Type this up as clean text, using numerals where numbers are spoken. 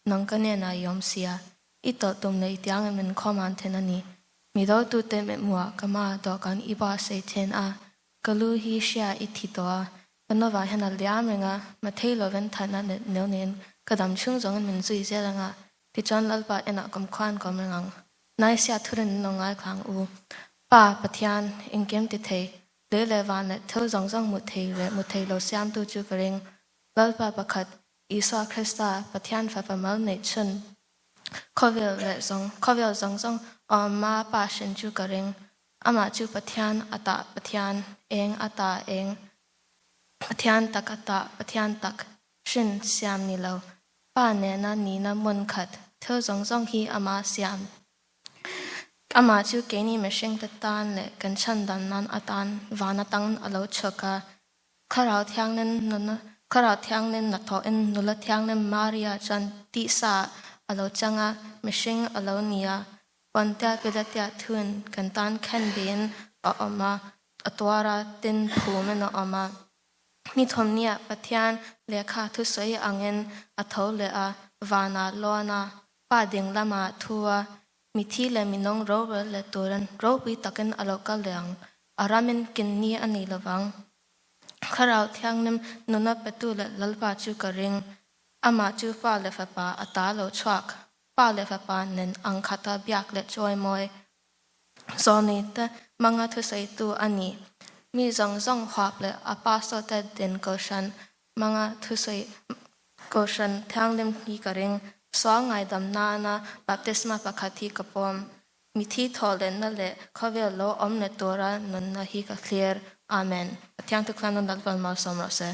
Nang ka hnenah i awm sia, i tawlh tum leh i tiang em min khawm an then a ni. Mi dotute mehmuah ka ma dawhkan i ba sei then a, ka lu hi hria i thi tawh a, ka novah hian a liam reng a, ma thei lovin thatna leh neu nen ka dam chhung zawngin min zui zel ang a, tichuan Lalpa enah kawm khuan ka awm reng ang. Naisia thurin min lo ngaithla ang u. Pa, Pathian, engkim ti thei, lei leh van leh thil zawng zawng hmu thei leh hmu thei lo siamtu chu ka ring. Lalpa pakhat, Isua Krista, Pathian Fapa mal neih chhun khawvel leh zawng khawvel zawng zawng awma Pa hrin chu ka ring. Amah chu Pathian ata Pathian, eng ata eng, Pathian tak ata Pathian tak hrin siam ni lo. Pa nena nihna hmun khat thil zawng zawng hi ama siam. Amah chu keini mihringte tan leh kan chhandan nan atan van atang a lo chhuak a. Thlarau Thianghlim nuna Thlarau Thianghlim hnathawhin nula thianghlim Maria chuan tihsa a lo chang a, mihring a lo ni a. Pontia Pilatia thun kan tan khen bein a awm a, a tuar a, tin phumin a awm a. Ni thawmniah Pathian lehkha thusawi angin a tho leh a, vanah lawn a, Pa ding lamah thu a, mithi leh minawng rorel leh turin ropui takin a lo kal leh ang, a ramin kin ni a ni lovang. Thlarau Thianghlim nuna petu leh Lalpa chu ka ring, amah chu Pa leh Fapa a ta lo chhuak, Pa leh Fapa nen ang khata biak leh chawimawi Zawni te hmanga thusawitu a ni. Mi zawng zawng huap leh a pastor te din kohhran hmanga thusawi kohhran thianghlim hi ka ring. Sual ngaidam nana baptisma pakhat hi ka pawm. Mithi thawhlenna leh khawvel lo awm leh tura nunna hi ka thlir. Amen. Pathian thukhlan nun Lalpan malsawm rawh se.